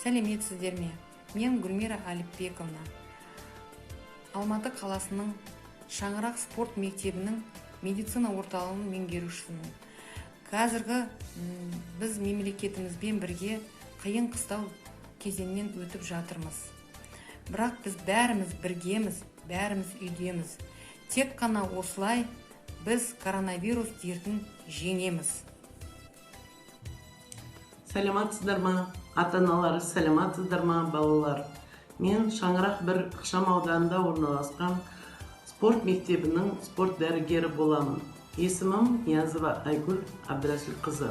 Сәлеметсіздер ме? Мен Гүлмира Әліпбековна, Алматы қаласының Шаңырақ спорт мектебінің медицина орталығының меңгерушісімін. Қазіргі біз мемлекетімізбен бірге қиын қыстау кезеңнен өтіп жатырмыз. Бірақ біз бәріміз біргеміз, бәріміз үйдеміз. Тек қана осылай біз коронавирус дертін жеңеміз. Сәлематсыздар ма, ата аналар, сәлематсыздар ма, балалар? Мен Шаңырақ бір ықшам ауданында орналасқан спорт мектебінің спорт дәрігері боламын. Есімім Ниязова Айгүл Әбдірәсілқызы.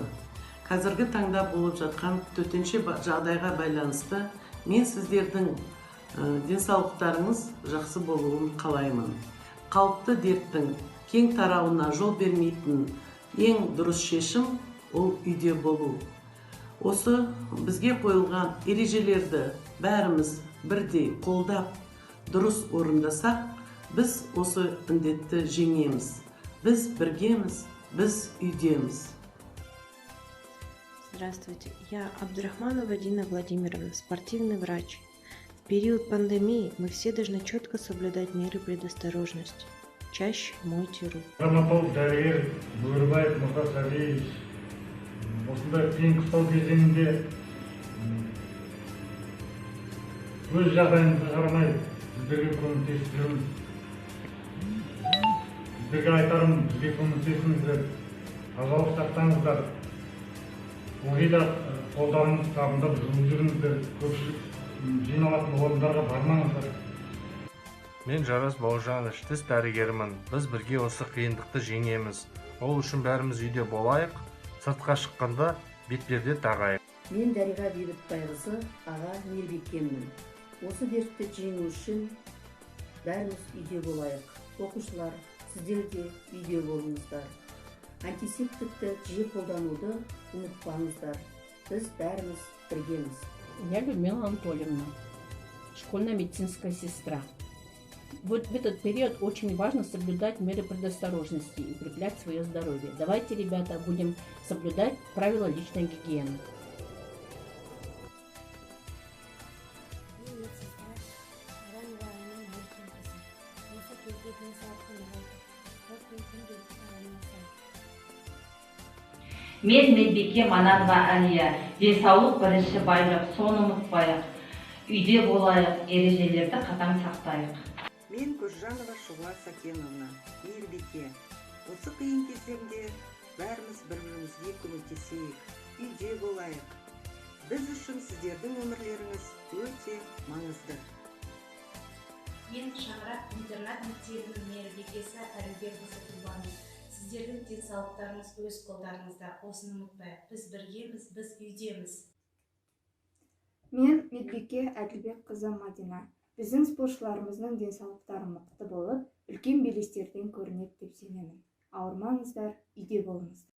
Қазіргі таңда болып жатқан төтенше жағдайға байланысты мен сіздердің денсаулықтарыңыз жақсы болуын қалаймын. Қауіпті дерттің кең тарауына жол бермейтін ең дұрыс шешім ол үйде болу. Осы бізге қойылған ережелерді бәріміз бірдей қолдап, дұрыс орындасақ, біз осы індетті жеңеміз. Біз біргеміз, біз үйдеміз. Здравствуйте, я Абдурахманова Дина Владимировна, спортивный врач. В период пандемии мы все должны четко соблюдать меры предосторожности. Чаще мойте руки. Травматолог дәрігер Бөрібаев Мұртас Сәбиевич, осындай қиын қыстау кезеңінде өз жағдайымызға қарамай сіздерге көмектесіп жүрміз. Сіздерге айтарым, бізге көмектесіңіздер, тазалық сақтаңыздар, ылғи да қолдарыңызды сабындап жуып жүріңіздер, көпшілік жиналатын орындарға бармаңыздар. Мен Жарас Бауыржанович, тіс дәрігерімін. Біз бірге осы қиындықты жеңеміз. Ол үшін бәріміз үйде болайық, сыртқа шыққанда бетперде тағайық. Мен Дариға Бейбітбайқызы, аға мейірбикеммін. Осы дертті жеңу үшін бәріміз үйде болайық. Оқушылар, сіздер де үйде болыңыздар. Антисептикті жиі қолдануды ұмытпаңыздар. Біз бәріміз біргеміз. Я Людмила Анатольевна, школьная медицинская сестра. Вот в этот период очень важно соблюдать меры предосторожности и укреплять свое здоровье. Давайте, ребята, будем соблюдать правила личной гигиены. Мен медсестра Аранова Айман Еркенқызы. Осы кезде денсаулықты нығайтып, спортпен күнделікті айналысайық. Мен Медбике Мананова Әлия. Денсаулық бірінші байлық, соны ұмытпайық. Үйде болайық, ережелерді қатаң сақтайық. Мен Көзжанова Шұғыла Сәкеновна, мейірбике. Осы қиын кезеңде бәріміз бір-бірімізге көмектесейік, үйде болайық. Біз үшін сіздердің өмірлеріңіз өте маңызды. Мен Шаңырақ интернат мектебінің мейірбикесі Әлібекқызы Құрбанов. Сіздердің денсаулықтарыңыз өз қолдарыңызда, осыны ұмытпайық. Біз біргеміз, біз үйдеміз. Мен Медбике Әділбекқызы Мадина. Біздің спортшыларымыздың денсаулықтары мықты болып, үлкен белестерден көрінеді деп сенемін. Ауырмаңыздар, үйде болыңыздар.